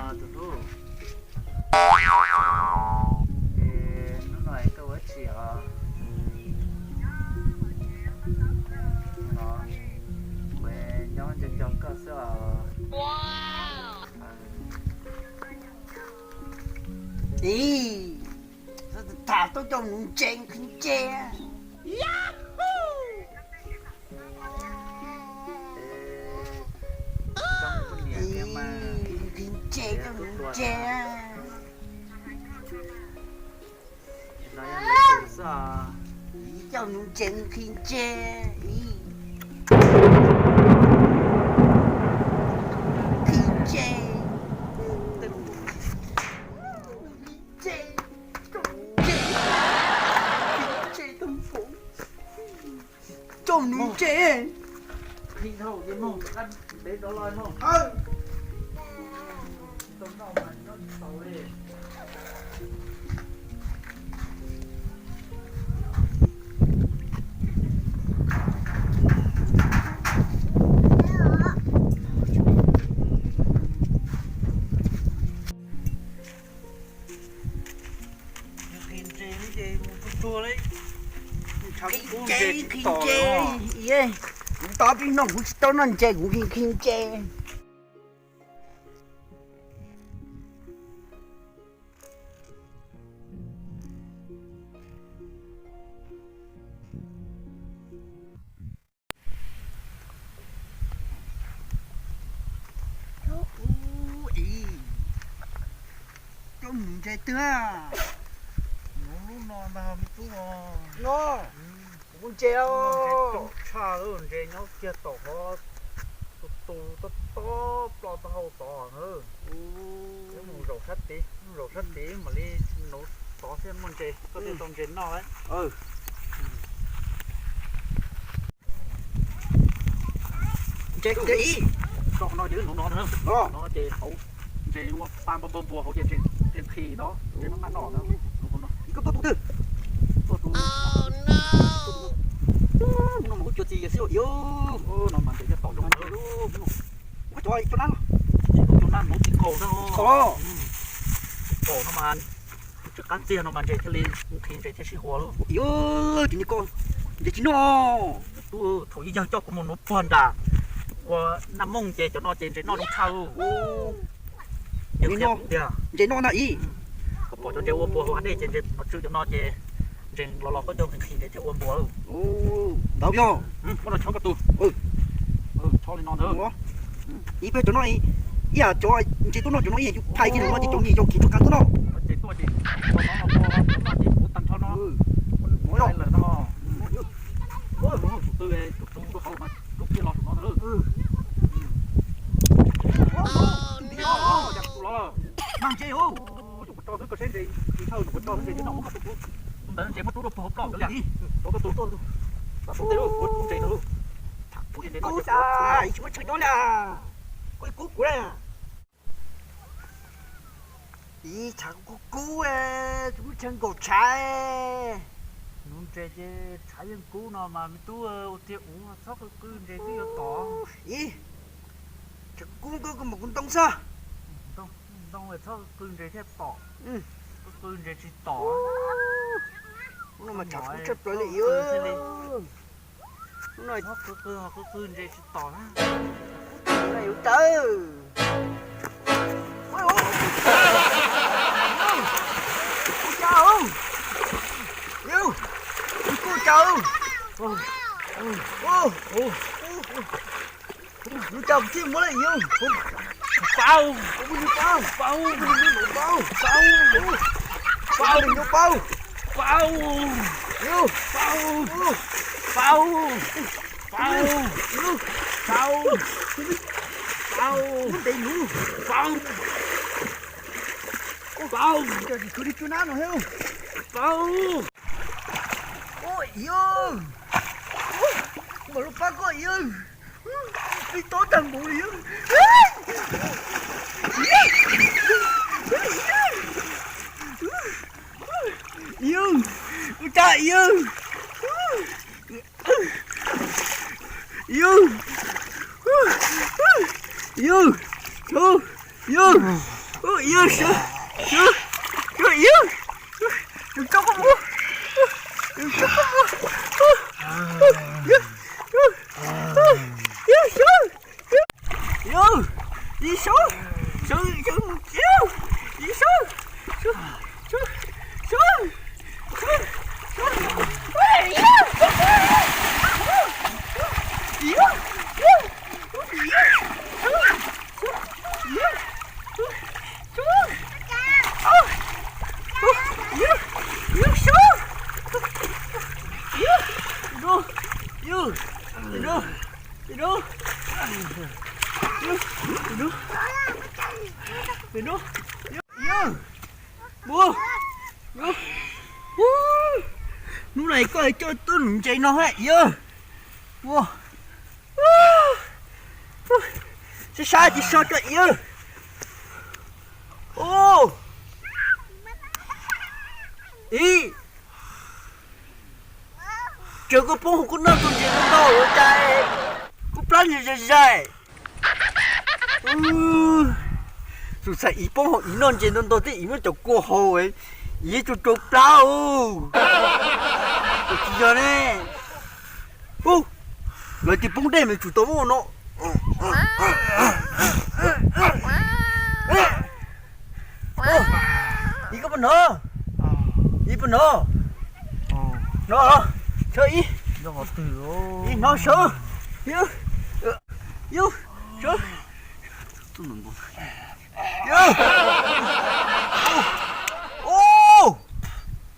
Tus hlub, es hnub no koj ua dab tsi os? No, kuv nyob nco nco koj xwb os. Ib, tham tau coj mus ntse nqhis ntse. Nqhis ntse, coj mus ntse. Coj mus ntse nqhis ntse. Nqhis ntse. Ntse, ntse, ntse, coj mus ntse. Nqhis ntse ces mus tuag tuag li. Nqhis ntse, nqhis ntse. Kuv tau pib no kuv tsis tau noj ntses, kuv nqhis nqhis ntse. Coj mus ntse twg? Hnub no ntag me tub. No, kuv ntse os. Tshaj, ntses nyob kiag tom qhov tus tus tob tob ploj taub hau tod na. Mus zaum sab tid, mus zaum sab tid mam li nuv tod thiaj muaj ntses, koj thiaj tau ntses noj lawm. Ntses kuv ntses ib. Tso no ces wb nuv no na. No ces hauv ntses ua pa npua npua npua hauv ces ntses nqhis no, ntses maj maj noj na. Koj tuaj tus twg? Tuaj tus no mas kuv cua txiv xwb. No mas ntses nyob tom zoo. Ua cov cov nab, cov nab nuv txiv kaus no. Txiv kaus no mas tsis qab txiag no mas ntses thiaj li nqhis, ntses thiaj sib hua lawm. Ib, tus ni ko ntses tsis noj. Thaum ub yawg coj kuv mus nuv puag nram ua Naj Mooj ces cov no ces ntses noj zoo tshaj. Ntses noj na ib. Koj pom cov ntses ua puag hauv hav dej ces ntses no tsw cov no ces ntses los los koj coj nqhis ntses thiaj ua npua. Ntawd yog muab no chob koj tus. Chob li no ntawd. Ib peb cov no ib yam cov ntses tuaj noj cov no ib yam yus phais kiag no ces cov nyias yau khiv rau qab tuaj noj. Tus twg tus tus rau hauv mas rub kiag los saum no ntag. Mag ntses os. Kuv tso xwb koj saib ntses, tus thawj kuv tso ntses thiab no, tus ntawd ntses muab rub rau puag hauv ploj ntawd li. Rau koj tus tuaj, tus ntses ntawd. Kub tsa, tsis muaj tshav nyob li. Koj kub kuv na. Ib tshav kub kub, tsis muaj tshav nkaum tshav. Nuv ntses ces tshav yeej kub no mas me tub, ua tiag ua txhob qw qw ntses twb yuav tom. Ib, tshav kub kub koj mas kuv ntoo xwb. Ntoo txhob qw qw ntses thiaj tom. Qw qw ntses tsis tom. Ub, no mas tshav kub tshaj plaws li. Ub, no qw qw qw qw ntses tsis tom na. Yus tawv. Kuj cas, yus kuj cas. Nws cas kuv thiaj muab lawm yus. Pab, pab, pab, pab, pab, pab, pab, pab, pab, pab, pab, pab, ntev nus, pab, pab, pab, pab. Ua yawg, kuv mam los pab koj yawg. Peb tob tag npaum li yawg. Yawg, ua cas yawg. Yawg, yawg, yawg, yawg. Yawg sawv, sawv, sawv yawg, yawg coj koj mus, yawg coj koj mus, yawg, yawg sawv, yawg, yawg, yawg sawv, sawv, sawv mus, yawg, yawg sawv, sawv, sawv, sawv, sawv, yawg, yawg, yawg, yawg, yawg, Hnub no koj coj tuaj nuv ntses no hab yawg. Ua, sab sab tsis so rau yawg. Ib, tsaws koj poob hauv koj noj tau ntses ntau ntau ua cas koj plab ntses zais zais. Tus txhais ib poob hauv ib noj ntses ntau ntau thiab ib muab cov kua haus, ib tsuag rau plab. Ua tsis yog ne. Lawv tis poob dej mas tsum tau muaj no. Ib koj puas hnov? Ib puas hnov? No, sawv ib, ib hnov sawv. Yawg, sawv.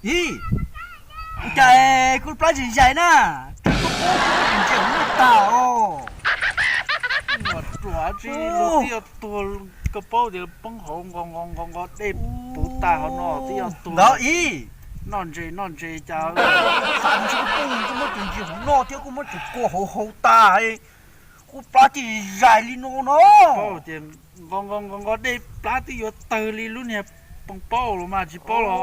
Ib, ua cas koj plab ntses zais na, koj poob koj ntses hauv noj tag os. Ruam tsi, luag twb yuav tuag, koj paub tias poob hauv nqos nqos nqos nqos dej puv tas hauv no twb yuav tuag. Ib, noj ntses noj ntses cas, tas ntsis koj poob koj muab tus ntses hauv noj thiab koj muab tus kua hauv haus tas, koj plab tsis zais li no no. Paub tias nqos nqos nqos nqos dej plab twb yuav tawg li lub niag poob paub los mas tsis paub los.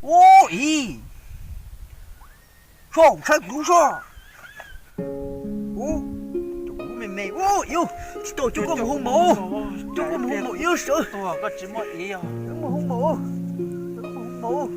Ua ib, soj saib kuv lub soj. Ua, tus kuv me me, ua, yus tsis tau coj koj mus hoo maum, coj koj mus hoo maum yus sawv. Koj tsis muaj ib, mus hoo maum, mus hoo maum.